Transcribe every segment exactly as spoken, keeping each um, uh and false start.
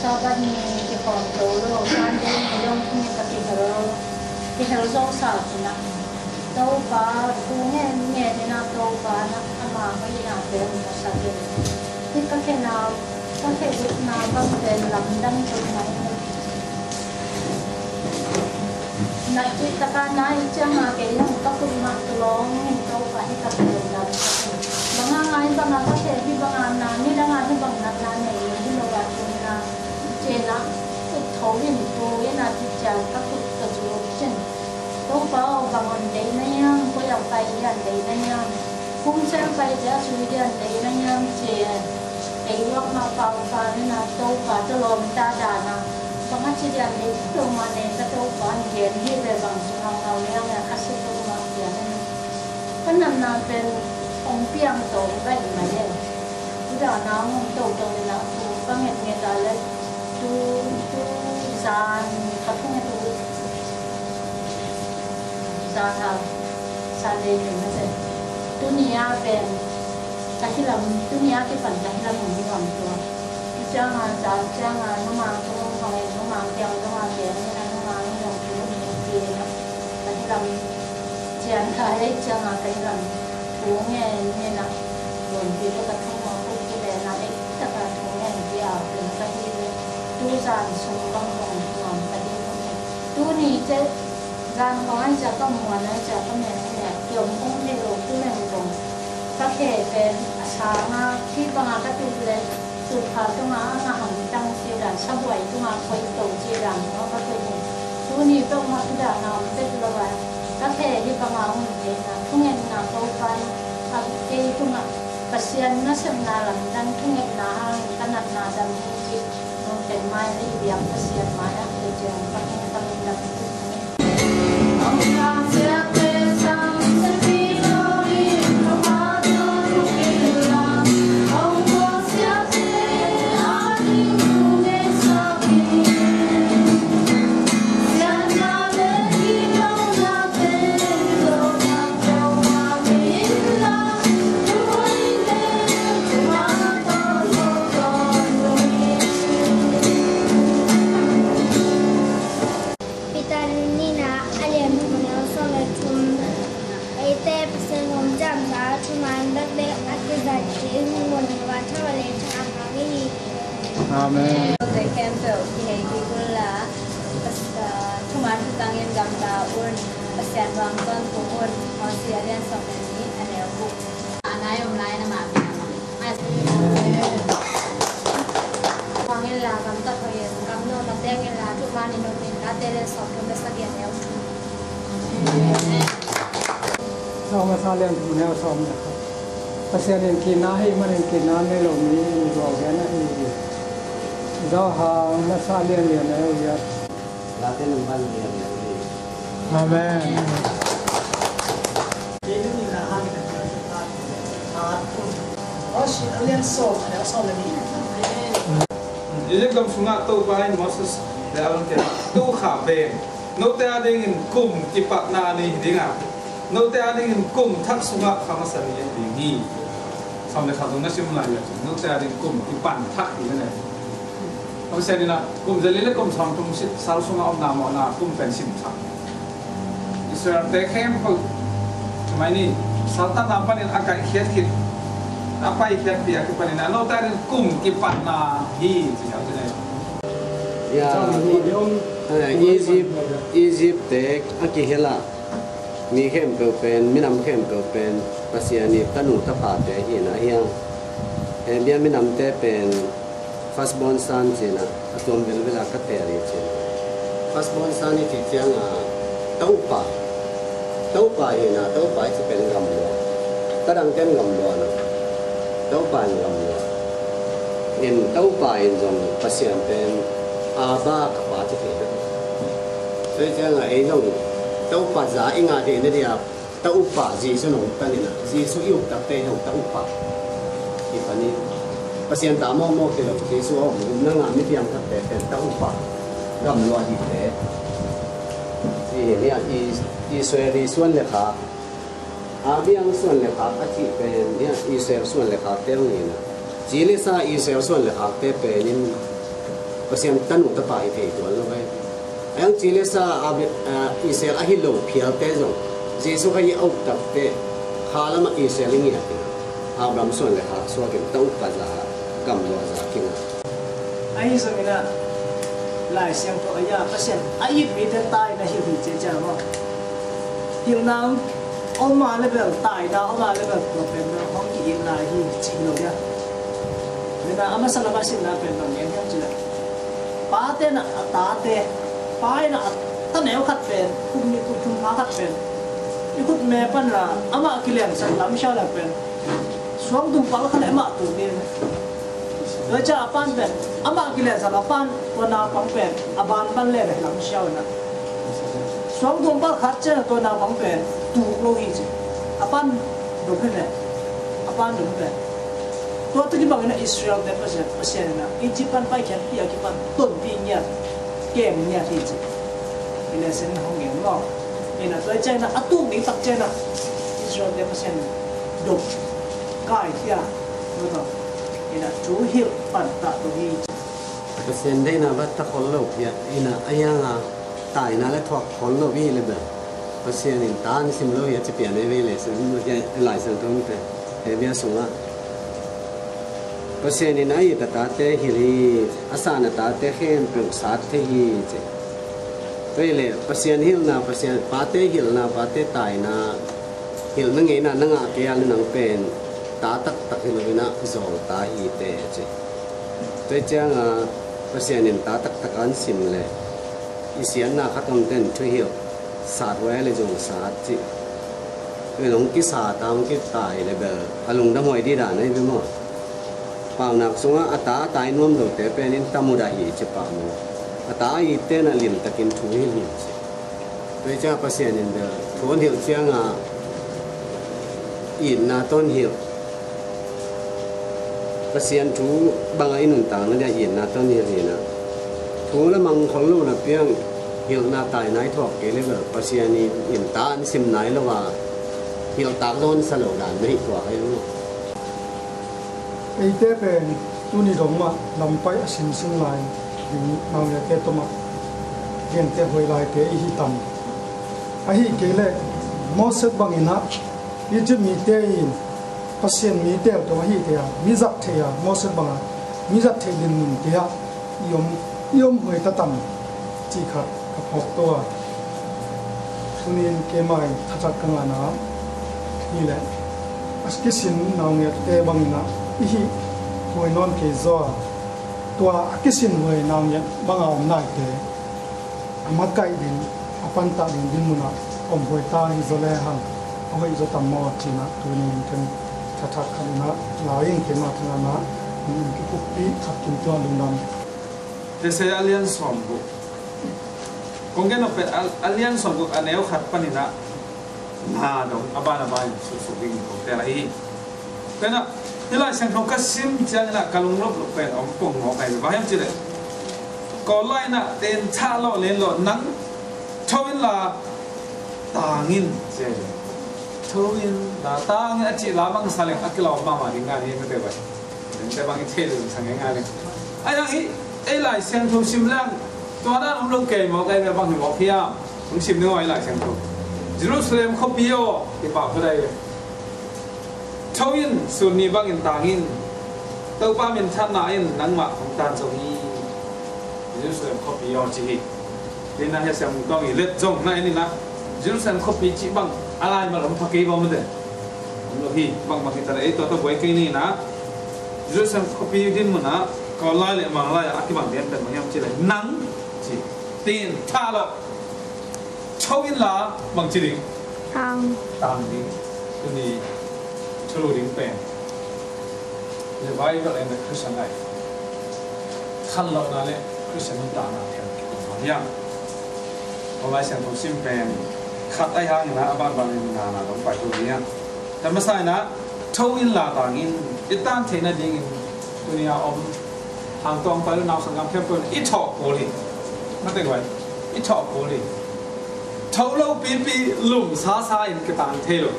Sabbath ni kikhawm to lo, Sunday ni zong thu nget a kihel, kihel zo sa cin ah, Topa thu ngen ngen in ah, Topa na ama hoihna pen hong musak in. Hih ka khenau, ka khe gupna bang pen lamdang tuk mai hi. Na cih taka na ih cianga kei zong ka khut mah tu lawng in Topa hih ka khe lamdang tuk hi. Bang hanga hih banga ka khe hih banga na, nidanga hih bang natna nei hi lo a, tu na cih na ut tho in, tu in a cih ciang ka khut ka zuk cin. Topa aw, bang hong deih na hiam, koi ah pai lian deih na hiam? Kung sel pai te a sui lian deih na hiam, ci-in ei uak mah pau pa ni na, Topa tawh lawmta dan a, bang a ci lian deih peuhmah nei ka Topa hong gen hi ve, bang sung hang hau liang a ka si peuhmah pian in. Ka natna pen hong piang tawm ka hi mai e. Hih dan a hong tawh tawh in a, thu ka ngetnget a le, tu, tu zan ka thunget uh zan a, Sunday ni mah se. Tuni a pen ka hih lam, tuni a kipan ka hih lam hong nuam tua. Hih cianga, zan cianga, numang tawh hong hong e, numang kiang zong a kiang in a, numang in hong thu hong ngen kei in a, ka hih lam cian ka hih cianga ka hih lam thu ngen ngen a, Lungpi tawh ka thunget uh, kilen a, ei taka thungen kei a pen ka hi ve. Tu zan sung bang zong nuam ka hi ve. Tuni teh zan khawng ai cia ka muan ai cia ka men ai cia kiom kong thei lo tu leng zong, ka khe pen a sang a, hih banga ka tut leh, tutphah tunga a ngah hamtang ci dan, sabuai tunga khoi to ci dan, ka koih hi. Tuni peuhmah tu dan a om tek lo a, ka khe hih banga om theihna, thungetna Topa in a kei tungah Pasian nasepna lamdang thungetna hangin ka natna dam hi, cih nong pen mai le i biak Pasian mai-ah, tua ciang ka hong ka lungdam hi. Peter nihna a lian thum, a neu sawm le thum. Eite Pasian hong ciamsa a, thuman bek bek a kizat ding mun vanthau a le thang a hang hi. Amen. Te khempeuh kihei kik unla, Pas-, ah, thuman thutangin gamta un, Pasian vanglian kong un. Hosea a lian sawm le nih, a neu guk. A nai om lai na mah. Hangin la gamtat hoih in, gamnuam a tengin la thuman in um in, Late lian sawm thum le sagih, a neu thum. Sawm a sa lian thum, neu sawm le khat. Pasian in kina hi manin kina nei lo mi in zuau hian ahi hi. Johan masa lian li, a neu giat. Late number lian li. Amen. Egypt gam sungah Topa in Moses le Aaron kiangah, "Tu kha pen note adingin kum kipatna ni hi ding a, note adingin kum thak sungah kha masa ni hi ding hi." Sawm le khat zong na sim lai le, note ading kum kipan thak hi ding a. Kum sawm le khat, kum zali le kum sawm thum sal sungah omna mawhna kum pen sim thak. Israel-te khempeuh, tua mai ni, saltanna panin a kaihkhiat khit, a paikhiatpih a kipanin a note ading kum kipatna hi, ci hi. Ya, Egypt, Egypt-te a kihel a, mi khempeuh pen, minam khempeuh pen Pasian i tanu tapate hi na hiang. Hebru minamte pen firstborn son ci-in a, a tuam vilvel a ka teel hi ci-in a. Firstborn son i cih ciangin a, ta upa. Ta upa hi na, ta upa i cih pen gamlua. Ta dangte'n gamlua na. Ta upa in gamlua. In ta upa in zong Pasian pen Abba, ka Pa ci thei na. Tua ciangin a ei zong ta upa za i ngah theihna dia, ta upa Jesu in hong tan in a, Jesu i up takteh zong ta upa. I pan in Pasian ta mawkmawk hi lo, Jesu a om, upna ngah mi piangthakte pen ta upa, gamlua hihte. Ci hi a, i, Israel i suan le khak, a biang suan le khak a cih pen hi a, Israel suan le khakte hong hi na. Ci le sa Israel suan le khakte pen in Pasian tanu tapa hi thei tuan lo ve. A yang ci le sa a, a, Israel a hi lo phialte zong Jesu Khazih a uktakte kha lamah Israel i ngiat in Abraham suan le khak suak in ta uk ka za, gam lua za kina. Ahi zongin ah Lai Siangtho a ya Pasian a it mite taina hi hi ci ciang maw? Hilhna om a le bel, taina om a le bel, tua pen bel hong ki-it lai hi ci hi lo dia. Nena a masa lama simna pen bang gen hiam cih leh, pate na a tate, pa in a ta neu khat pen, kum nih kum thum pha khat pen i khut me pan la amah kilengsak lam sia lak pen suang dum pal khat le amah tuk ding. Tua ciang a pan pen amah kilengsak a pan tua naupang pen a banban le beh lam sia uh na. Suang dum pal khat ciang tua naupang pen tuk lo hi ci. A pan dum hi le a pan dum pen. Tua tawh kibangin a Israel te Pasian, Pasian in a Egypt pan paikhiatpih a kipan tonpih ngiat, kem ngiat hi ci. I lesson hong gen maw? Ina tua ciang a tuk ding tak ciang a Israel te Pasian dop kai hia. Ina thu hilh pan ta tua hi ci. Pasian deihna bat ta khol lo hia, ina a hiang a taina le thuak khol lo hi le bel. Pasian in ta an sim lo hi a ci pian ei vei le, sim lo hi a Lai Siangtho te. Hebru sungah Pasian in a it a tate hilh hi, a san a tate khempeuh sat thei hi ci. Vei le Pasian hilhna, Pasian pate hilhna, pate taina, hilhna ngeina na ngah kei a le nang pen ta taktak hi lo in a zawl ta hi te ci. Tua ciang a Pasian in ta taktak an sim le i siatna khat om ten thuhilh sat huai le zong sat cih. Tua in hong kisat a hong kitai le bel a lungdam huai dih dan ahi ve maw? Paunak sungah a ta a tai nuam lote pen in ta mudah hi ci pah maw? A ta a itte na limtakin thu hilh hi ci. Tua ciang Pasian in bel thu hon hilh ciang a itna ton hilh. Pasian thu bangah i nuntakna dia itna ton hilh hi na. Thu la mang khol lo na piang hilhna taina i thuak kei le bel Pasian in ta an sim nai lo a hilh tak dawn sa lo dan na hi tuak hi lo. Eite pen tuni dong mah lam paih a simsim lai ding naungekte tawh mah gente huai laite i hi tam. Ahi kei leh Moses bangin ah Egypt mite in Pasian mi tel tawh ahi kei a mi zat theih a Moses bangah mi zat theih dinmun kei ah i om, i om huai ta tam cih khat ka phawk to a. Tuni in keimah in thathat ka ngahna hi leh a kisin naungekte bangin ah i hih huai nawn kei zaw a, tua a kisin huai naungek banga om naite a makaih ding, a pantah ding dinmun ah om huai ta hi zaw le hang a hoih zaw tam maw cih in ah tuni in ken thathat khat in ah la ing, keimah thangan ah min in kikuppih khat kim tuan lungdam. Isaiah a lian sawmguk. Kong gen nop pen a, a lian sawmguk a neu khat panin ah na dong a ban a ban in suksuk ding kong tel ahi hi. Tua in ah hih Lai Siangtho ka sim ciangin ah ka lunglawp lo pen om kong mawk ahi. Bang hiam cih leh Kawl lai in ah ten thah lawh len lawh nang tho in la tang in ci ahi. Tho in la tang in a cih la bang sa leng a kilawm mahmah ding ngan hi mate bai. Dengte bang i thei lo sa ngei ngai le. Ai ang hi, ei Lai Siangtho sim leng tua dan om lo kei mawk, ei bang hi mawk hiam? Hong sim ding aw ei Lai Siangtho. Jerusalem khuapi aw, i pau khuadai ve. Tho in, sun ni bangin tang in. Topa minthanna in nangmah hong tan zo hi. Jerusalem khuapi aw ci hi. Hi na hia siam tawng i let zong na en ina Jerusalem khuapi cih bang a lai mal om pha kei bawm mate. Om lo hi, bang bang hi ta le ei tua ta buai kei ni na. Jerusalem khuapi dinmun ah Kawl lai le Mang lai ah a kibang den pen bang hiam cih le nang ci. Tin tha lo. Tho in la bang ci ding. Tang. Tang ding. Tuni thulu ding pen. Revival and the Christian life. Khanlawhna le Christian nuntakna phian kikum hang hiam? Kawl Lai Siangtho sim pen khat ai hangin a banban in na na dong pai to ding hiam? Kan masa in a tho in la tangin i tan theihna dingin tuni a om hang tawng pai lo nau sanggam khempeuh in i thawh kul hi. Mate guai i thawh kul hi. Tho lo pipi lum sasa in ka tan thei lo.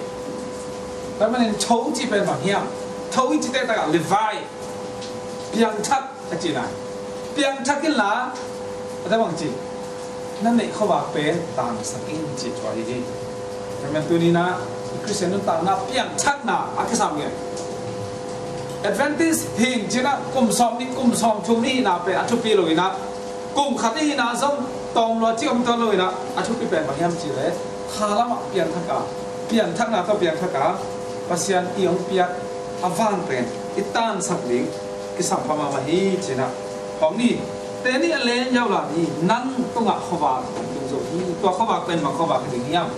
Tua manin tho cih pen bang hiam? Tho i cih tektak ah revive, piangthak a cihna. Piangthak inla, a tabang ci, na neih khuavak pen tangsak in ci tua hi hi. Tua man tuni-in ah Khristian nuntakna piangthakna a kisam ngen. Adventist hing ci-in ah kum sawm nih kum sawm thum i hihna pen a thupi lo-in ah, kum khat i hihna zong tawm lua ci om tuan lo-in ah, a thupi pen bang hiam cih leh kha lamah piangthak a, piangthakna tawh piangthak a, Pasian i hong piak a van pen i tangsak ding kisam pha mahmah hi ci-in ah. Hong ni, teni a len yau la ni, nang tungah khuavak hong tung zo hi. Tua khuavak pen bang khuavak hi ding hiam?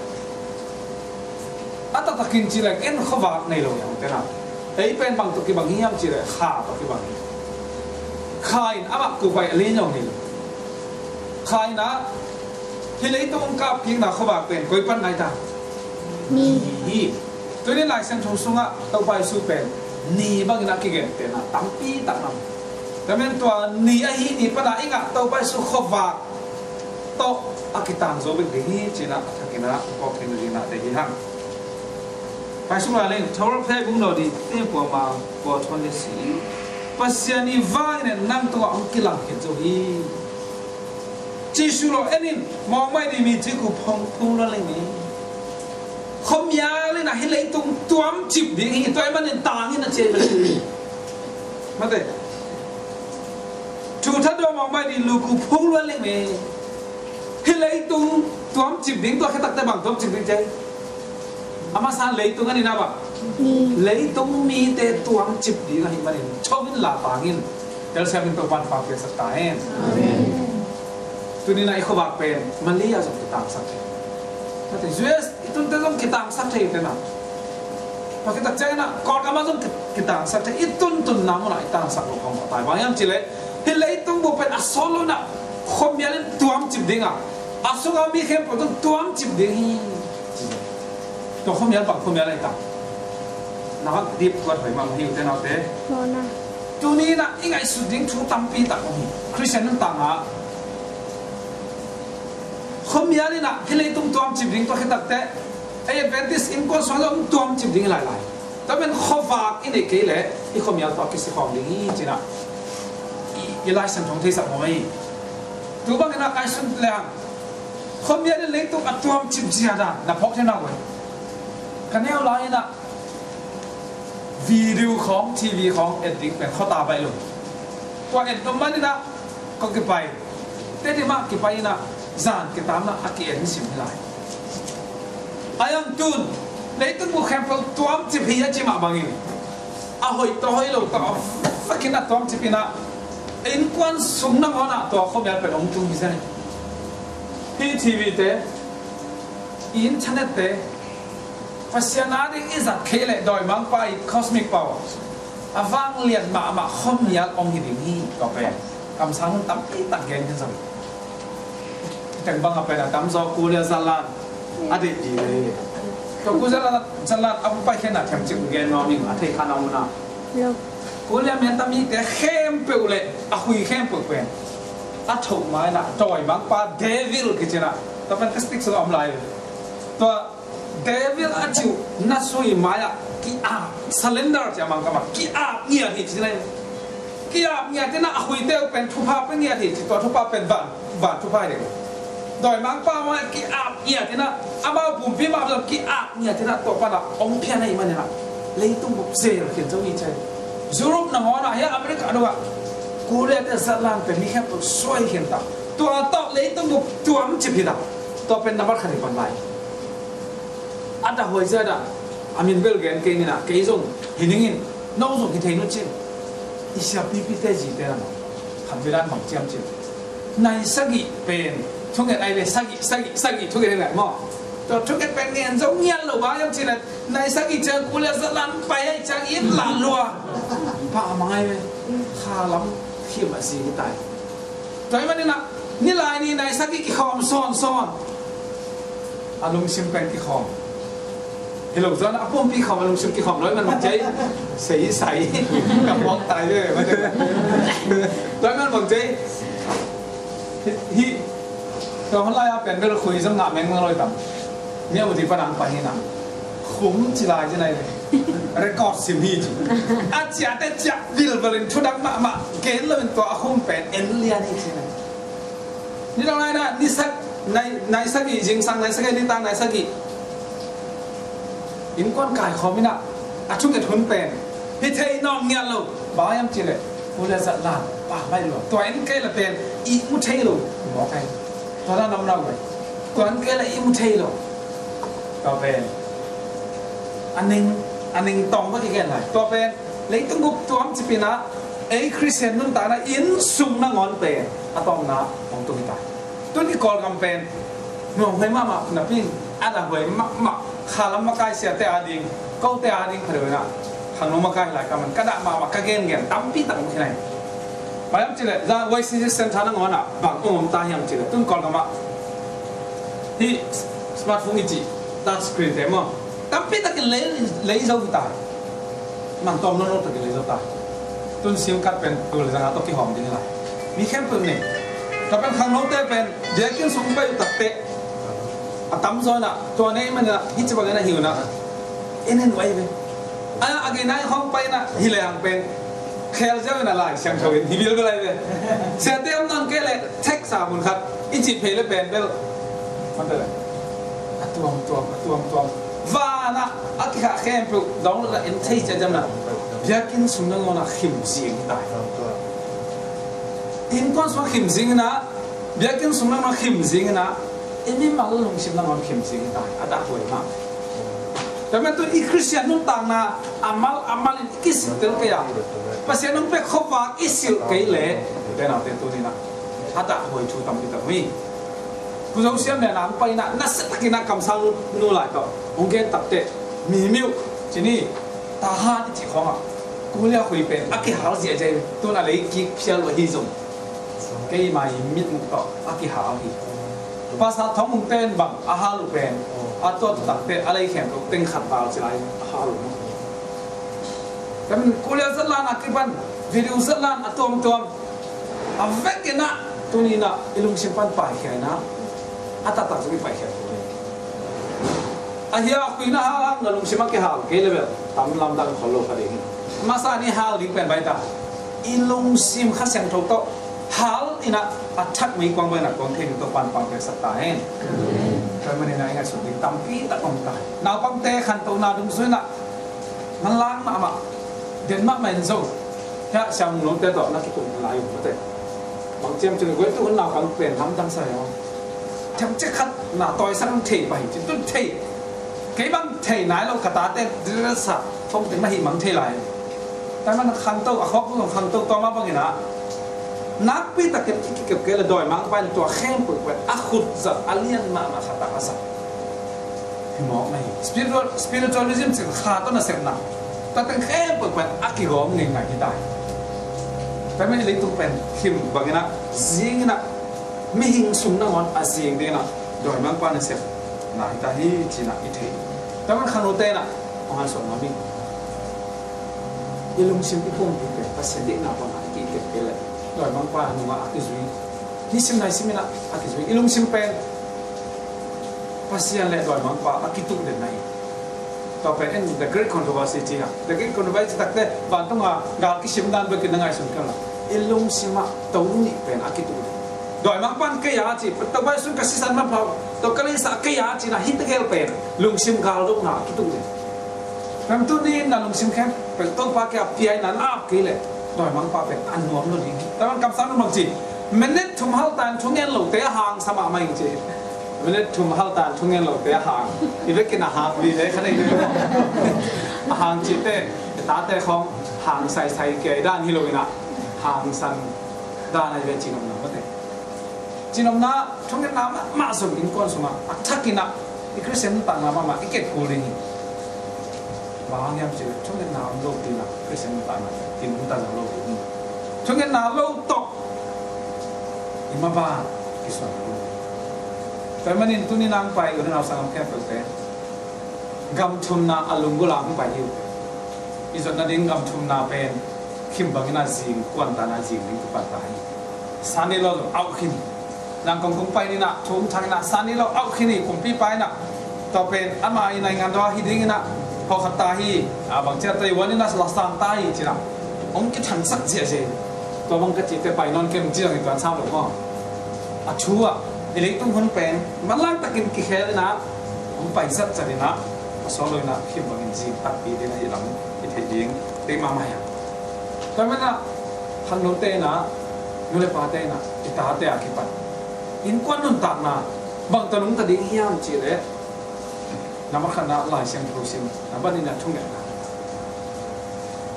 A taktakin ci leng en khuavak nei lo hiam tena. Ei pen bang tawh kibang hiam ci leh kha tawh kibang hi. Kha in amah kupai a len yau nei lo. Kha in ah hih leitung hong kapkikna khuavak pen koi pan nai ta? Ni. Ni hi. Tuni Lai Siangtho sungah Topa Jesu pen ni bangin a kigen pen ah tampi tak nam. Tua man tua ni ahi ni pan ah i ngah Topa Jesu khuavak tawh a kitang zo bek ding hi ci-in ah a thakin ah kawk khin ding ah deih hi hang. Pai sung lai leng, Thawlphe bung no di te pua ma pua thuan le si. Pasian i vangin nang tungah hong kilang khin zo hi. Jesu lo en in, mawngmai di mi ci ku phong phong lo leng ni. Khuamial in ah hih leitung tuamcip ding hi, tua ahih manin tang in a ci hi. Mate. Thu thatdaw mawngmai di lu ku phong lo leng ni. Hih leitung tuamcip ding, tua khit takteh bang tuamcip ding ci hi. A masa leitung a ni na bang. Ni. Leitung mite tuamcip ding ahih manin, tho inla tang in. Telsiam in Topa'n thupha piaksak ta hen. Amen. Tuni-in ah i khuavak pen Malaysia zong kitangsak thei. Mate, U S i tunte zong kitangsak thei tena. Tua khit tak ciangin ah Kawlgam ah zong ki-, kitangsak thei. I tuntunna munah i tangsak loh khawng mawk ta hi. Bang hiam cih leh hih leitung bup pen a sawt lo-in ah khuamial in tuamcip ding a, a sungah mi khempeuh zong tuamcip ding hi. Tua khuamial bang khuamial ahi ta? Na hak dip tuat hoih mah hi ute naute. Tuni-in ah i ngaihsut ding thu tampi tak om hi. Khristian nuntakna ah khuamial in ah hih leitung tuamcip ding, tua khit takteh ei Adventist innkuan sungah zong tuamcip ding hi lailai. Tua man khuavak i neih kei leh i khuamial tawh a kisikhawm ding hi ci-in ah i, i Lai Siangtho hong theisak mawk hi. Tua bangin ah ngaihsun leng khuamial in leitung a tuamcip zia dan na phawk thei na uh hi. Ka neu lai-in ah video khawng, T V khawng et ding pen khuata baih lo. Tua et nop manin ah kong kipai, Tedim ah kipai in ah zan kitamna a ki-en sim hi lai. A yang tun leitung bup khempeuh tuamcip hi a ci mah bangin, a hoih tawh hoih lo tawh a vekin a tuamcip in ah innkuan sung nangawn ah tua khuamial pen hong tung hi zen. Hih T V te, internet te, Pasian ading i zat khei leh dawimangpa i cosmic power, a vanglian mahmah khuamial hong hi ding hi. Tua pen kamsang hun tampi tak gen khin zong. Teng bang a pen a tamzaw Korea zatlan a deih ding hi. Tua Korea zatlan, zatlan a pai khin a themcik gen nuam ing, a thei kha na om na. Korea mian tamite khempeuh leh a hui khempeuh pen a thoh mai-in ah dawimangpa devil kici-in ah, tua pen plastic sung a om lai. Tua devil a cih uh na sui mai-ah ki-ap, surrender ci a Mangkam ah, ki-ap ngiat hi ci-in ah. Ki-ap ngiat in ah a huite uh pen thupha pia ngiat hi ci, tua thupha pen van, van thupha hi ding. Dawimangpa mai-ah ki-ap ngiat in ah, amau pumpi mah zong ki-ap ngiat in ah, tua pan ah hong phian ahih manin ah leitung bup zel khin zo hi ci. Europe nangawn ah, hih America dongah Korea te zatlan pen mi khempeuh suai khin ta. Tua tawh leitung bup tuamcip hi ta. Tua pen nambat khat hi pan lai. A dah huai zia dah, a min bel gen kei ni na, kei zong hi ning in, no zong hi thei nu cin. I siapipite zite na maw, khat vedan bang ciam cin. Nai sagih pen thunget ai ve, sagih, sagih, sagih thunget ai ve maw. Tua thunget pen ngen zong ngiat lo ba yam cin le, nai sagih ciang kul le zatlan pai ai ciang it lah lua. Pa a mang ai ve, kha lam khim a si hi tai. Tua ahih manin ah, nilai ni nai sagih kikhawm sawnsawn. A lungsim pen kikhawm. Hi lo zaw na, a pumpi khawm, a lungsim kikhawm lo ahih man bang ci ai. Sei sai. Ka puak tai ve. Tua ahih man bang ci ai. Hi, hi. Tua hong lai a pen bel khui zong ngah meng lo tam. Mi a uti pan ang pa hi na. Khum ci lai ci nai ve. Record sim hi ci. A ciate ciah vilvel in thudang mahmah gen lo in tua a khum pen en lian hi ci. Nidang lai-in ah ni sak, nai, nai sagih, zingsang nai sagih, nitang nai sagih innkuan kaikhawm in ah a thunget hun pen hi thei nawn ngiat lo. Bang hiam cih leh Pu Lian Zatlan pa mai lo. Tua in kei leh pen ihmu thei lo. Mawk ai. Tua dan om lo ve. Tua in kei leh ihmu thei lo. Tua pen a ning, a ning tawng va kigen lai. Tua pen leitung bup tuam cip in ah ei Khristian nuntakna innsung nangawn pen a tawpna hong tung hi ta. Tun i Kawlgam pen nuamhuai mahmah napi in, a dahhuai mahmah, khalam makai siate ading, kote ading pha deuh in ah khangno makai lai ka man, ka dah mahmah, ka gengen tampi tak om khin ai. Bang hiam cih leh zan Y C C Centre nangawn ah bang om om ta hiam cih leh, tun Kawlgam ah hih smartphone i cih touch screen te maw, tampi takin lei, lei zo hi ta. Man tawm nawnlo takin lei zo ta. Tun sim card pen tul zanga tawh kihawm ding hi lai. Mi khempeuh nei. Tua pen khangnote pen biakinn sung pai uh takteh a tamzaw in ah tua nei man in ah hih ci bangin a hi uh in ah en en uh ai ve. A, a gei nai khawng pai in ah hi lehang pen khel ziau in ah Lai Siangtho in hi bilbel ai ve. Siate om nawn kei leh text a mun khat i cih phei leh pen bel, man te leh a tuamtuam, a tuamtuam. Van ah a kikhah khempeuh download a en thei ciat ciang in ah biakinn sung nangawn ah khim zing hi ta hi. Innkuan sung ah khim zing in ah, biakinn sung nangawn ah khim zing in ah, i mimal lungsim nangawn khim zing hi ta hi. A dahhuai mah. Tua pen tu i Khristian nuntakna a mal a mal in i kisilh tel kei a, Pasian hong pek khuavak i silh kei leh, tua pen a pen tuni in ah a dahhuai thu tampi tak om hi. Pu Zo Siam lian a hong pai in ah nasia takin ah kamsang nu lai tawh hong gen takteh, mi miuh ci ni, Tahan i cih khawng ah Korea khui pen a kihal ziahziah hi. Tun a lei kik phial uh ahi zong keima i mitmuh tawh a kihal hi. Pasal Thawng Mung ten bang a hal uh pen, a tuah takteh a lei khempeuh teng khat val ci lai a hal uh. Tua pen Korea zatlan a kipan video zatlan a tuamtuam a vekin ah tuni in ah i lungsim pan paikhia in ah a taktak zong i paikhia kul hi. A hia, khuina hal hang na lungsim a kihal kei leh bel tam lamdang khol lo kha ding hi. Masa ni hal ding pen bai ta, i lungsim Kha Siangtho tawh hal in ah a thak meikuang bai in ah kuang thei ding tawh pan pang peksak ta hen. Tua manin ah i ngaihsut ding tampi tak om ta. Naupangte khantohna dungzui in ah manlang mahmah, den mahmah in zong, hiah siangtho note tawh na kituh lai uh mate. Bang ciam cin guai tu hun naupang pen lamdang sa hi aw. Themcik khat na tawisak thei pah hi cin tun thei. Kei bang thei nai lo, ka tate dress ah thong teng mah hih mang thei lai. Tua man khangto, a khawk zong khangto tua mah bangin ah nakpi takin i kikep kei leh dawimangpa in tua khempeuh pen a khut zat a lian mahmah khat ah a zat hi mawk na hi. Spiritual, spiritualism cih kha tawh nasepna, tua teng khempeuh pen a kigawm ngeingai hi ta hi. Tua mah i leitung pen khim bangin ah zing in ah mihing sung nangawn a zing dingin ah dawimangpa nasepna hi ta hi ci-in ah i thei. Tua mah khangnote in ah hong hansuah nuam ing. I lungsim i pumpi pen Pasian deihna bangah i kikep kei leh dawimangpa nungah a kizui, nisim naisim in ah a kizui. I lungsim pen Pasian leh dawimangpa a kituh den na hi. Tua pen in The Great Controversy ci a, The Great Controversy takte vantung a gal kisim dan bekin na ngaihsun kei la, i lungsim ah To nih pen a kituh den. Dawimangpa in kei a ci, Topa Jesu in ka sisan manpha, tua ka leisa kei a ci-in ah hih tegel pen lungsim galdona a kituh den. Tua tuni in na lungsim khempeuh Topa kiang pia in na ap kei leh dawimangpa pen a nuam lo ding hi. Tua man kamsang nu bang ci, minute thum haltan thungen lote a hangsa mahmah ing ci. Minute thum haltan thungen lote a hang. I vekin a hang vive kha nei. A hang cihte, i tate khawng hang saisai kei dan hi lo in ah hangsan dan a i ve cin om na mate. Cin om na, thungetna mahmah zong innkuan sungah a thak in ah i Khristian nuntakna mahmah i kep kul ding hi. Bang hang hiam cih leh thungetna om lo peuh in ah Khristian nuntakna kin nuntak zo lo ding hi. Thungetna lo tawh i maban kisuan lo. Tua manin tuni nang pai u le nau sanggam khempeuhte, gam thumna a lunggulh a hong pai hi uh. I zot nading gam thumna pen khim bangin a zing, kuan tan a zing ding kipan ta hi. Sani lo lo auh khin. Zangkong kong pai ni na, thum thang na, sani lo auh khin hi, kumpipa in ah. Tua pen ama i naingan daw hi ding in ah, Pawlkhat ta hi, a bang ciat Taiwan in a lasang ta hi cih na hong kithangsak ziahziah hi. Tua bang ka cihte pai nawn kei ci zong hi tuan sam lo maw? A thu ah i leitung hun pen manlang takin kikhel in a hong pai zat zat in a, a sawt lo in a khim bangin zing takpi ding a hi lam i theih ding tei mahmah hi. Tua manin a khangnote in a, nu le pate in a, i tate a kipan innkuan nuntakna bang tawh nungta ding hiam cih leh, nambat khatna Lai Siangtho sim, nambat nihna thungetna.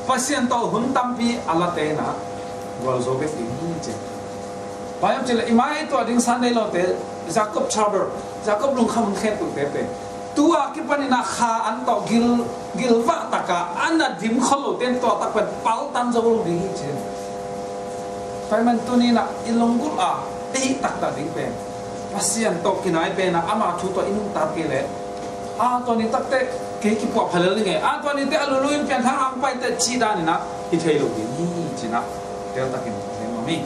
Pasian tawh hun tampi a late in a gualzo bek ding hi ci. Bang hiam cih leh i mai tuah ding Sunday lawte, Jacob trouble, Jacob lungkham hun khempeuhte pen tua kipan in a kha an tawh gil, gilvah taka an a dim khol lote in tua tak pen paltan zo lo ding hi ci. Tua ahih man tuni in a i lunggulh a i hih taktak ding pen Pasian tawh kinai pen a, ama thu tawh i nungta kei leh, a tua ni takteh kei kipuahpha lel ding e, a tua ni teh a lulu in pianthak hong pai teh cih dan in a hi thei lo ding hi ci in a teltakin leng om hi.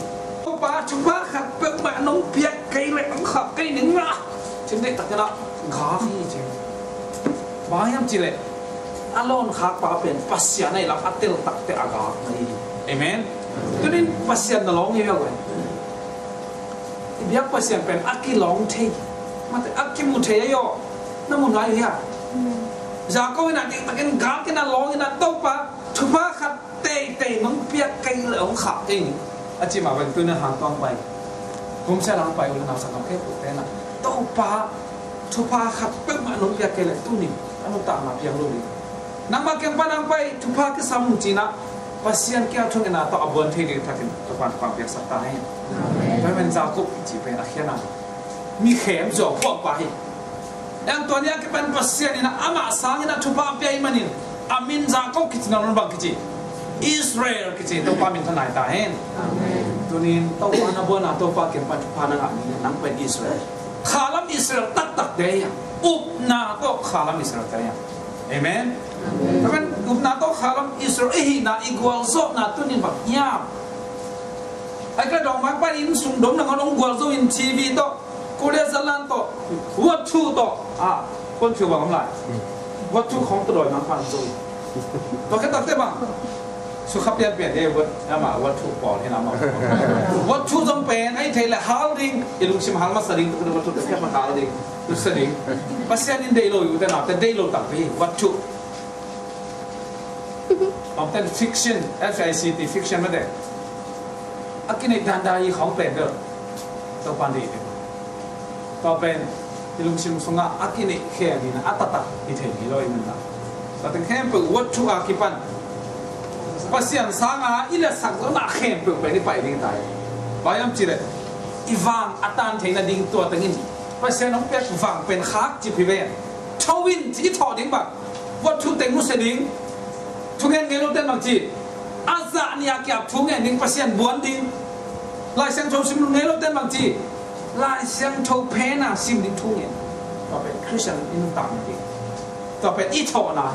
Topa, thupha khat peuhmah nong piak kei leh hong khah kei ning a, cih deihtakin a gak hi ci. Bang hiam cih leh a lawnkhakpa pen Pasian ahih lam a teltakteh a gak na hi. Amen. Tuni in Pasian na lawng hi ve. I biak Pasian pen a kilawng thei, mate, a kimu thei ahi aw. Na mu nai uh hia? Jacob in a diktakin gak in a lawng in a, Topa, thupha khat teitei nong piak kei leh hong khah kei ning a cih mah bangin tuni in hang tuang pai, kumsia lang pai, u le nau, sanggam khempeuhte in a, Topa, thupha khat peuhmah nong piak kei leh tuni in ka nuntakna piang lo ding. Nangmah kiang pan hong pai, thupha kisam ung ci in a, Pasian kiang thungetna tawh a buan thei ding takin Topa'n thupha piaksak ta hen. Amen. Tua ahih man Jacob i cih pen a khiatna, mi khemzuau phuakpa hi. Tua ni a kipan Pasian in a amah sangin a thupha a pia ahih manin a min Jacob kici nawn lo, bang kici? Israel kici. Topa minthanna hi ta hen. Amen. Tuni in Topa na buan a, Topa kiang pan thupha na ngah ni, nang pen Israel, khalam Israel taktakte hi hang. Upna tawh khalam Israelte hi hang. Amen. Amen. Upna tawh khalam Israel i hihna, i gualzawhna tuni in bang hiam? Ai ka dawng mangpa in sung dom nangawn hong gualzo in TV tawh, Korea zalan tawh, wathu tawh, a, kuan phiu bang om lai. Wathu khawng tawh dawi mangpa in zo in. Tua khit takteh bang sukha pianpian hi, wat, ama wathu pawl hi na ma. Wathu zong pen a hi thei leh hal ding, i lungsim hal masa ding, tua wathu tua khia hal ding, tua sa ding. Pasian in deih lo, i u te nau te deih lo takpi hi wathu. Bang ten fiction, F I C T, fiction mate, a kineih danda hi khawng pen bel Topa'n deih hi. Tua pen i lungsim sungah a kineih khel hi na, a taktak hi thei hi lo i nunna. Tua teng khempeuh wathu a kipan Pasian sanga i letsak zona khempeuh pen i pai ding ta hi. Bang hiam cih leh i vang a tan theihna ding tua tengin Pasian hong piak vang pen khak cip hi ve. Tho in ci, i thawh ding bang, wathu teng nusia ding. Thungen ngei lote'n bang ci? A zah nih a kiap thu ngen ding, Pasian buan ding. Lai Siangtho sim ngei lote'n bang ci? Lai Siangtho phen a sim ding thu ngen. Tua pen Khristian i nuntakna ding. Tua pen i thawhna.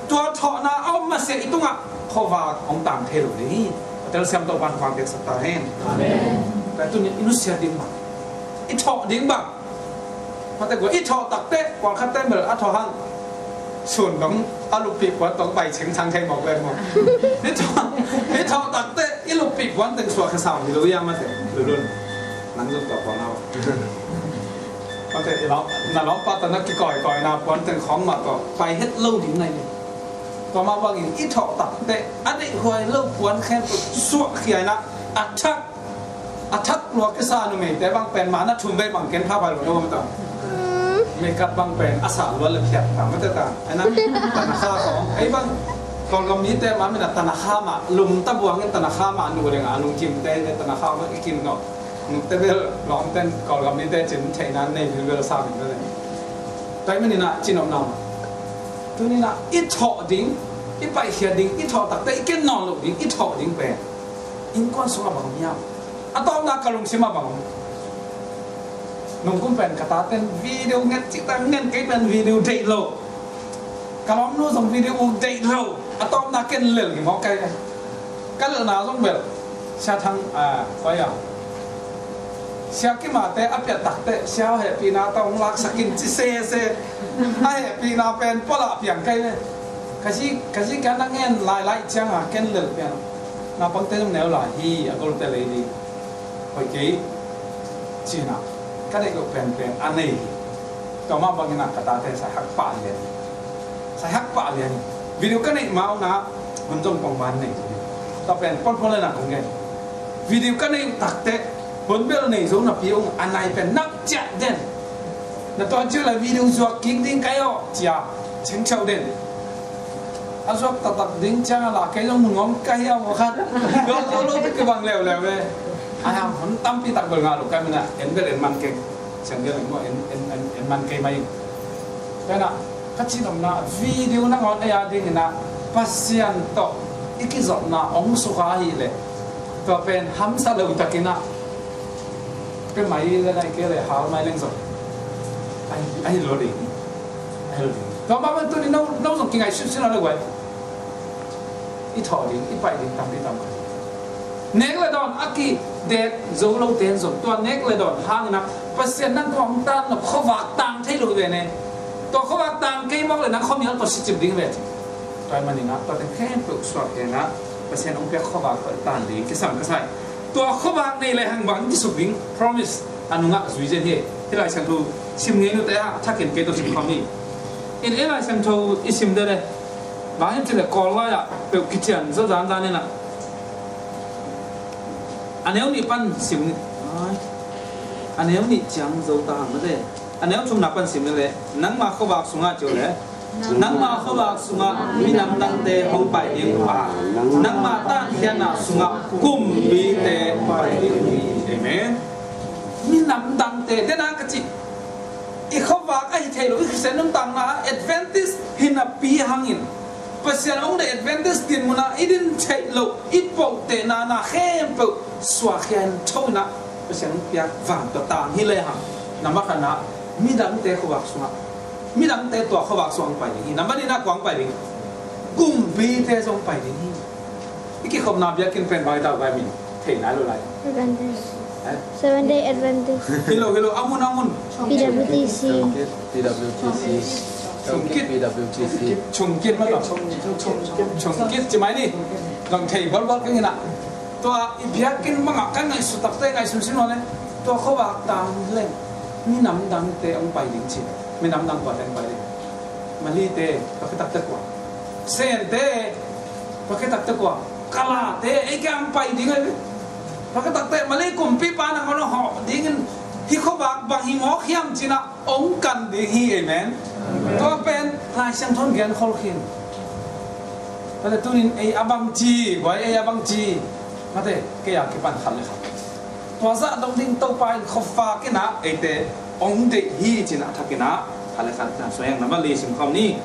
Tua thawhna a om masiah i tungah khuavak hong tang thei lo ding hi. A telsiam Topa'n thupha piaksak ta hen. Amen. Tua tuni in i nusia ding bang, i thawh ding bang, mate, gua i thawh takteh, pawlkhatte bel a thawh hang sun dong a luppih puan tawh bai chengchang thei mawk len maw. I thawh, i thawh takteh i luppih puan teng suak khia sau hi lo ia, mate, lulun. Nang zong tua puan au. Mate, i lau, na lawmpa tawh na kikawikawina puan teng khawng mah tawh pai het lo ding na hi. Tua mah bangin i thawh takteh a deihhuai lo puan khempeuh suak khia in a, a thak, a thak lua kisa numeite bang pen ma na thum vei bang ken pha pai lo na bang ta. Makeup bang pen a sah lua le phiat ta mate ta. Ai na, tanakha khawng. Ei bang Kawlgam mite ma min a tanakha mah, lum ta buangin tanakha mah nu le nga lungkimte le tanakha mah i kim ngawh. Nute bel lawmten Kawlgam mite cin theihna nei bilbel sa min bel. Tua ahih manin a cinopna mah. Tuni in a i thawh ding, i paihkhiat ding, i thawh takteh i ken nawn loh ding, i thawh ding pen innkuan sungah bang om hiam? A tawpna ka lungsim ah bang om. Nungkum pen ka tate'n video nget cih ta ngen, kei pen video deih lo. Ka lawmnu zong video deih lo. A tawpna ken lel hi mawk kei. Ka lelna zong bel Sia Thang, a, koi a, Sia Kimate a piat takteh sia hehpihna tawh hong laksak in ci sese. A hehpihna pen pawl ah piang kei ve. Ka zi, ka zi ka na ngen lailai cianga ken lel pian. Naupangte zong neu lai hi, a golte lei ding. Hoih kei, ci-in ah ka deih loh penpen a nei hi. Tua mah bangin ah ka tate sai hak pah lian hi. Sai hak pah lian hi. Video ka neih ma ung ah hun zong pongman nei hi. Tua pen pon pon le na kong gen. Video ka neih uh takteh hun bel nei zo napi ung a nai pen nak ciah den. Na tuan ciu la video zuak kik ding ka hi aw cia cengceu den. A zuak taktak ding ciang a la kei zong nungawm ka hi a maw khat. Zuak zo lo te kibang leuleu ve. Ai ham hun tampi tak bel ngah lo ka hi manin ah en bel en man keng. Siang bel en maw en, en, en, en man kei mai. Tua hi na ka cih nopna video nangawn ei a dingin ah Pasian tawh i kizopna hong sukha ahih leh tua pen hamsa lo takin ah pia mai le nai kei le hal mai leng zong ahi, ahi lo ding. Ahi lo ding. Tua mah bang tuni no, no zong kingaihsun sin a lo guai. I thawh ding, i pai ding tampi tam khat. Nek le dawn a kidet zo lote in zong tua nek le dawn hangin ah Pasian nang khuang tan lo khuavak tang thei lo hi ve ne. Tua khuavak tang kei mawk le nang khuamial tawh sicip ding ve ci. Tua ahih manin ah tua teng khempeuh suak hen ah Pasian hong piak khuavak tawh i tan ding kisam ka sa hi. Tua khuavak nei le hang bang kisuk ding promise a nungah zui zen hi. Hih Lai Siangtho sim ngei nute ah thakin kei tawh sim khawm hi. In hih Lai Siangtho i sim de le bang hiam cih leh Kawl lai ah peuh kician zaw zanzan in ah a neu nih pan sim ni. Ai. A neu nih ciang zo ta hang mate. A neu thumna pan sim ni leh nangma khuavak sungah ciu leh nangma khuavak sungah minam dangte hong pai ding uh a, nangma tankhiatna sungah kumpite hong pai ding uh hi. Amen. Minam dangte, dena ka cih i khuavak ahi thei lo, i Khristian nuntakna ah Adventist hi napi hangin Pasian hong deih Adventist dinmun ah i din theih loh, i pohtehna na khempeuh suakkhia in tho in ah Pasian hong piak van tua tang hi lehang, na makhan ah midangte khuavak sungah, midangte tua khuavak sungah hong pai ding hi. Nambat nih na kua hong pai ding? Kumpite zong hong pai ding hi. I kikhopna biakinn pen bang hi ta, vai min thei nai lo lai. Adventist. Eh? Seventh Day Adventist. Hi lo, hi lo, a mun, a mun. P W T C. Chungkit, P W T C. Chungkit, P W T C. Chungkit mah lo. Chungkit ci mai ni. Zong thei bolbol keng hi na. Tua i biakinn bangah kan ngaihsut takte ngaihsun sin lo le. Tua khuavak tang leng minam dangte hong pai ding ci. Minam dang kuate hong pai ding? Malite, tua khit takte kua? Sente, tua khit takte kua? Kalate, ei kiang pai ding ahi. Tua khit takte Malay kumpipa nangawn hawh dingin hih khuavak bang hi mawk hiam ci-in ah hong kan ding hi. Amen. Tua pen Lai Siangtho in gen khol khin. Tua leh tunin ei a bangci, guai, ei a bangci? Mate, kei a kipan khat le khat tua zah dong ding Topa in khuavak in ah eite hong deih hi ci-in ah a thakin ah khat le khat na suai ang. Nambat li sim khawm ni.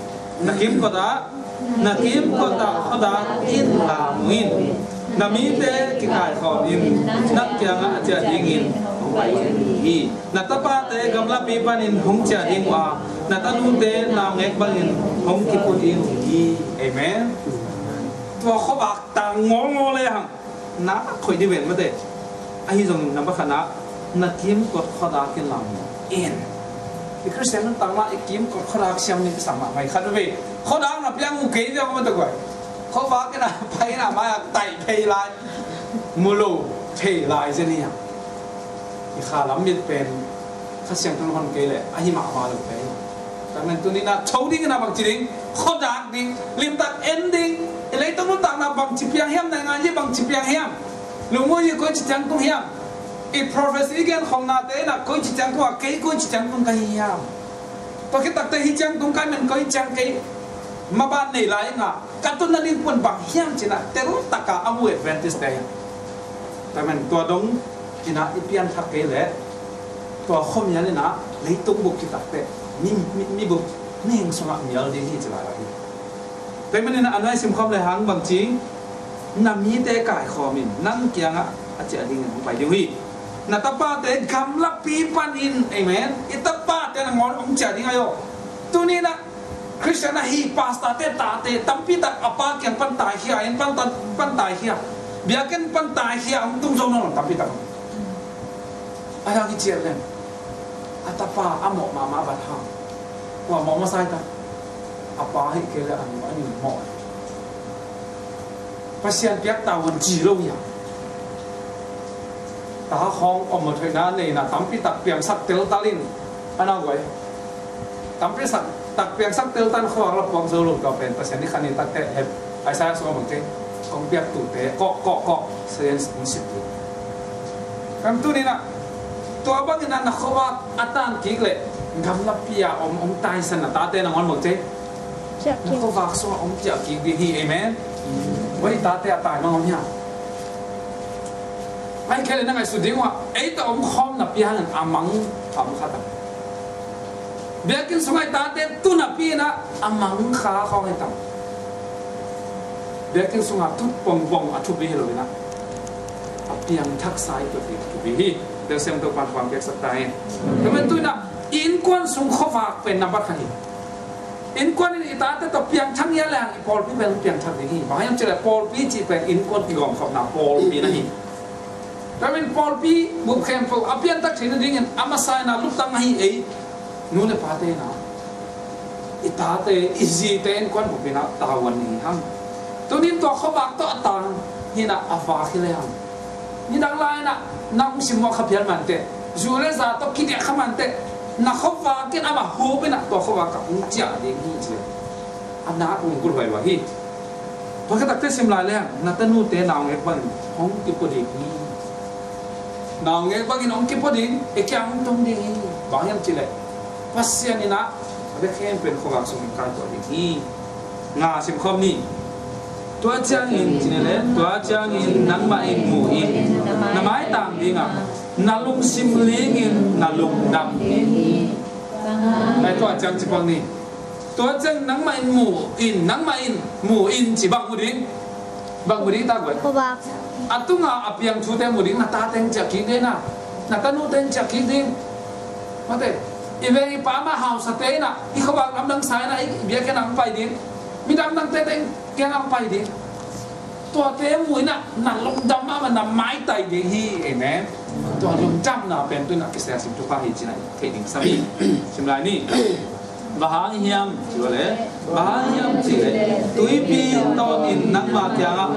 Na kimkot ah, na kimkot ah khuadak in lam uh in. Na mite kikaikhawm in, nang kiangah a ciah dingin hong pai ding uh hi. Na tapate gamlapi panin hong ciah ding uh a, na tanute naungek bangin hong kipua ding uh hi. Amen. Tua khuavak tang ngawlngawl le hang na khoih dih ven mate. Ahi zongin nambat khatna, na kimkot khuadak in lam in. I Khristian nuntakna i kimkot khuadak siam ni kisam mahmah hi. Khat veve khuadak na piang mu kei ziau mate guai. Khuavak in a pai in a mai-ah taih phei lai, mu lo phei lai zen hi hang. I kha lam mit pen Kha Siangtho in hon kei leh ahi mahmah lo kei. Tua ahih manin tuni-in ah tho dingin ah bangci ding? Khuadak ding, limtak en ding. I leitung nuntakna bangci piang hiam, na ngai hi bangci piang hiam, lungmuan hi koici ciang tung hiam, i prophecy i gen khawmnate in ah koici ciang tung a, kei koici ciang tung ka hi hiam? Tua khit takte hih ciang tung ka hih manin koi ciang kei maban nei lai ing a, ka tun nading pan bang hiam ci-in ah teltak a a mu Adventist te hi. Tua ahih manin tua dong in ah i pianthak kei leh tua khuamial in ah leitung bup khit takte mi, mi, mi bup mihing sungah mial ding hi ci lai hi. Tua ahih manin a nuai simkhawm le hang bangci, na mite kaikhawm in, nang kiangah a ciah dingin hong pai ding uh hi. Na tapate gamlapi panin, amen. I tapate nangawn hong ciah ding ahi aw. Tuni-in ah Khristian ahi pastorte tate tampi tak a pa kiang pan taikhia, inn pan, pan taikhia, biakinn pan taikhia hong tung zo nawn lo tampi tak. A dang i ciah leng a tapa a mawh mahmah a bat hang. Kua mawh masa hi ta? A pa hi kei le an an mawh. Pasian piak tavuan ci lo hi a. Ta khawng om mawh theihna neina tampi tak piangsak teltal in a na guai. Tampi sak tak piangsak teltal khuavak la puak zo lo tua pen Pasian ni khan ni takte hep Isaiah sung a bang kei kong piak tute kawk kawk kawk science in sip tu. Kan tu ni na tua bangin na khuavak a tan kik le gamlapi a om om taisan na tate na ngon bang kei. Na khuavak sungah om ciah kik ding hi, amen. Bai tate a tai mang om hiam? Ai kei le na ngaihsut ding uh ah ei ta om khawm na pia hangin a mang kham khat a. Biakinn sungah i tate tu na pi inah a mang kha khawng hi tam. Biakinn sungah tu pongpong a thupi hi lo inah a piangthaksa i tuat ding thupi hi. Telsiam Topan khuang piaksak ta hi. Tua man tu inah i innkuan sung khuavak pen nambat khat hi. Innkuan in i tate tawh piangthak ia leng i pawlpi pen piangthak ding hi. Bang hiam cileh pawlpi cih pen innkuan kigawmkhopna pawlpi na hi. Tua min pawlpi bup khempeuh a piantak theihna dingin a masa inah lutang ahi ei nu le pate inah i tate i zite innkuan bup inah tavuan ni hang. Tunin tua khuavak tawh a tang hinah a vak hi le hang. Nidang lai inah na hong simmawh kha phial manteh zu le za tawh kidiah kha manteh na khuavak in amah hup inah tua khuavak ah hong ciah ding hi ci. A nak hong kulhuai lua hi. Tua khatakte sim lai leng na tanute naungek bangin hong kipua ding hi. Naungek bangin hong kipua ding i kiang hong tung ding hi. Bang hiam cileh Pasian inah a bek khempeuh khuavak sungin kai tuah ding hi. Nga simkhawm ni. Tua ciangin cine le tua ciangin nangmah in mu in na maitang dingah na lungsim lingin na lungdam in. Ai tua ciang cipang ni. Tua ciang nangmah in mu in nangmah in mu in ci bang mu ding. Bang mu ding ta guai. A tunga a piang thute mu ding na ta teng ciah kik ding na na tanu teng ciah kik ding. Mate i veng i pa ma hausate inah i khuavak lamdang sa inah i biakinn ang pai ding. Midam dangte teng kiang ang pai ding. Tuate mu inah na lungdam mah na maitai ding hi. Amen. Tua lungdamna pen tu inah kisia sim tu pa hi cinah thei ding sami. Sim lai ni. Bang hang hiam ci le bang hang hiam ci le tuipi tawnin nangma kiangah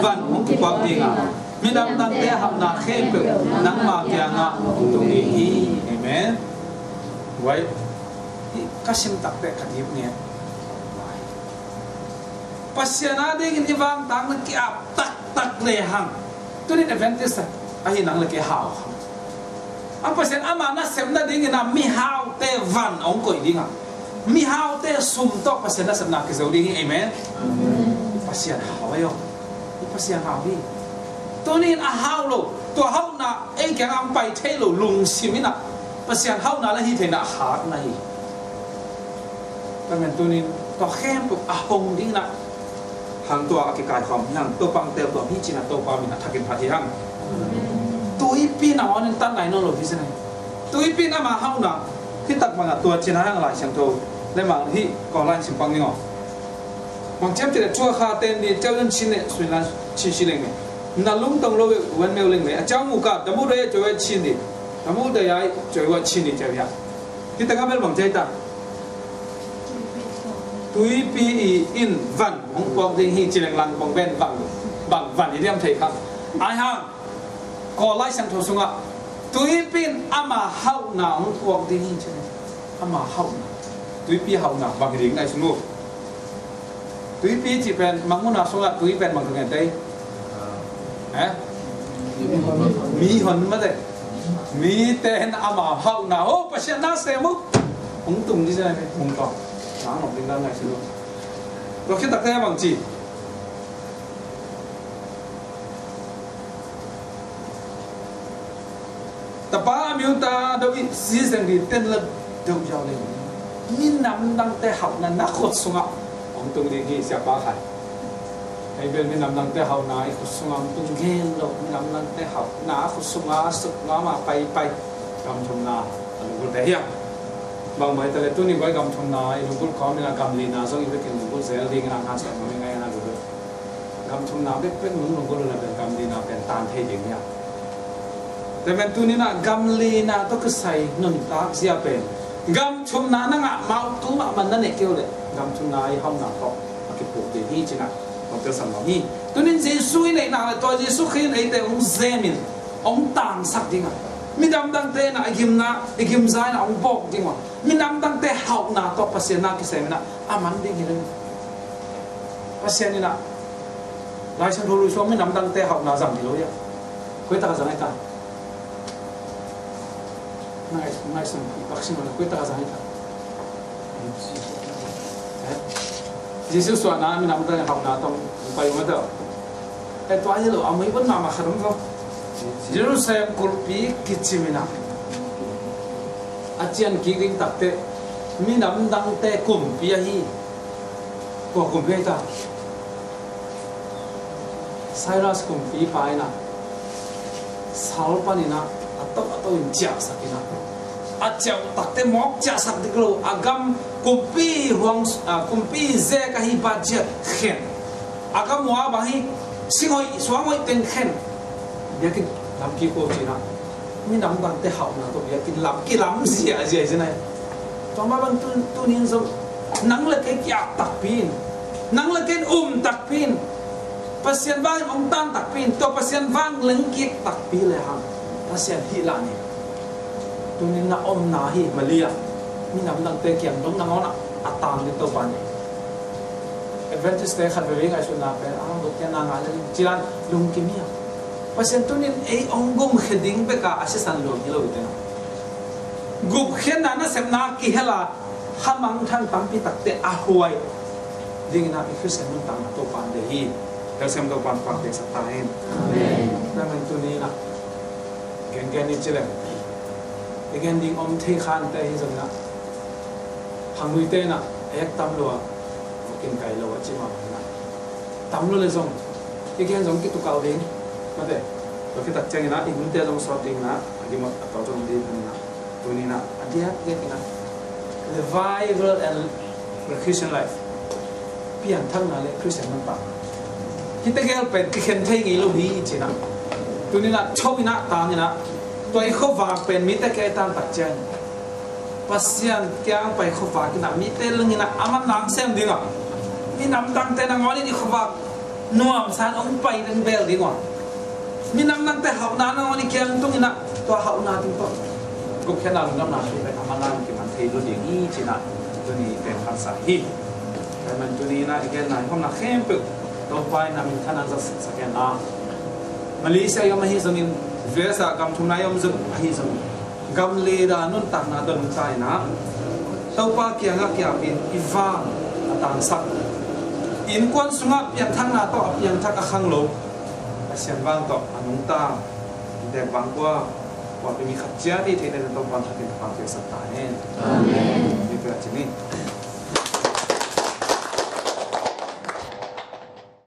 van hong kipuak ding a midam dangte hauhna khempeuh nangma kiangah hong tung ding hi. Amen. Wai ka sim takte ka dip nge. Pasian a dingin i vangtang na ki-ap taktak le hang. Tunin Adventist ahi nang le kei hau hang. A Pasian ama nasepna dingin a mihaute van hong koih ding a mihaute sum tawh Pasian nasepna kizo ding hi. Amen. Pasian hau ahi aw. Pasian hau hi. Tunin a hau lo tua hauhna ei kiang ang pai thei lo lungsim inah Pasian hauhna le hi theihna a hakna hi. Tua men tunin tua khempeuh a hong dingin ah hang tua a kikaikhawm hi hang. Topa hong teltuam hi cin ah Topa min a thakin phat hi hang. Tuipi na on in tan nai nawn lo hi cin ah. Tuipi na ma hauhna hi tak bangah tua cin ah hang Lai Siangtho le mang hi kaw lai simpang ning aw. Bang ciam cin ah cua kha ten di ceu yun cin eh suin lan cin cin leng mei. Na lung tong lo eh wen meu leng mei a cau mu ka damu dai eh ceu eh cin di. Damu dai ai ceu eh cin di ceu ya. Hi tak a bel bang cai ta. Tuipi in van hong puak ding hi ci leng lang bang ben bang bang van i diam thei kha. Ai hang kaw lai siangtho sungah tuipi in ama hauhna hong puak ding hi ci leng ama hauhna tuipi hauhna bang hi ding ngai sung uh. Tuipi ci pen mangmuna sungah tui pen bang ka ngen tei. Eh? Mi hon mate. Mi ten ama hauhna ho Pasian na sem uh. Hong tung di zai hong tawh nang nong ding ngai silo. Tua khit takte bang ci. Tapa a miuta do i si zeng di ten la do yau le. Minam dangte hauhna na khut sungah hong tung ding hi siapa khai. Hei bel minam dangte hauhna i khut sungah hong tung gen lo. Minam dangte hauhna a khut sungah suk ngam a paipai. Gam thumna a lunggulhte hiam? Bang bai tale tuni bai gam thumna i lunggulh kawm ina gam lina zong i vekin lunggulh zel dingin a ngan suak ngam i ngai ana lunggulh. Gam thumna bekbek nung lunggulh uh le pen gam lina pen tan thei ding hiam? Tua pen tuni na gam lina tawh kisai nuntak zia pen gam thumna na ngah mah uh tu mahmah na neih kei uh leh Gam thumna i hauhna tawh a kipuk ding hi ci-in ah hong telsan nuam hi. Tunin Jesu i neihna le tua Jesu Khrih in eite hong zemin hong tangsak ding a, minamdangte in ah i gimna, i gimza in ah hong bawk ding uh a, minamdangte hauhna tawh Pasian na kisem in ah a man ding hi lo hi. Pasian in ah Lai Siangtho lui sung minamdangte hauhna zang hi lo hi a, koi tak a zang hi ta? Ngai, ngaihsun i pak sin lo, koi tak a zang hi ta? Eh? Jesu suahna minamdang hauhna tawh hong pai uh mah tawh. Eh, tua hi lo, a mui bun mahmah khat om ko. Jerusalem kulhpi kicim in ah, a cian kik ding takteh minamdangte kumpi ahi. Kua kumpi ahi ta? Cyrus kumpipa in ah sal panin ah a to a to in ciahsak in ah, a ciah uh takteh mawk ciahsak dik lo, a gam kumpi huang, a kumpi zek ahi budget khen, a gam uh a bang hi, singhoih suanghoih teng khen, biakinn lam kik uh ci-in ah minamdangte hauhna tawh biakinn lam kilam ziahziah hi ci-in ah. Tua mah bang tu, tunin zong nang le kei ki-ap takpi in, nang le kei in um takpi in, Pasian vangin hong tan takpi in, tua Pasian vang leng kik takpi le hang Pasian hih lah ni. Tunin na omna hi Mali ah, minamdangte kiang dong nangawn ah a tang ding Topa ni. Adventist-te khat veve ngaihsutna pen, a, gupkhiatna ngah lel in ci-in lungkim hi a. Pasian tunin ei hong gumkhia ding bek a a sisan lua hi lo hi te na. Gupkhiatna nasepna kihel a, kha mangthang tampi takte a huai dingin ah i Khristian nuntakna Topa in deih hi. Khristian Topa in pakpiksak ta hen. Amen. Tua ahih manin tuni-in ah gengen ni ci leng, i gen ding om thei kha inteh, ahi zongin ah khangluite in ah ek tam lo a, vokin kai lo a ci mah bangin ah, tam lo le zong i gen zong kitukau ding. Mate, tua khit tak ciangin ah i hunte zong sawt dingin ah a gimawk a tawh zong ding in ah, tuni-in ah a diakdiakin ah revival and Christian life, pianthakna le Khristian nuntak, hihte gel pen kikhen thei ngei lo hi ci-in ah, tuni-in ah thawh in ah, tang in ah, tua i khuavak pen mite kiang i tan tak ciang, Pasian kiang pai khuavak in ah mite lung in ah a manlang sem ding a, minamdangte nangawn in i khuavak nuamsa in hong pai ding bel ding uh a, minamdangte hauhna nangawn i kiang tung in ah, tua hauhna ding tawh gupkhiatna lungdamna thu pen a manlang kiman thei lo ding hi ci-in ah tuni pen phatsa hi. Tua ahih manin tuni-in ah i genna i hawmna khempeuh Topa in na minthanna zat sak hen la. Malaysia i om ahi zongin, U S a gam thumna i om zong ahi zongin, gam leader nuntakna don ta in ah, Topa kiangah kiapin i vang a tangsak, innkuan sungah pianthakna tawh a piangthak a khanglo, Pasian vang tawh a nungta, i tek bang kua, kua pi mi khat ciat i theih teh Topa in thapia in thupha piaksak ta hen. Amen. Ni pia ci ni.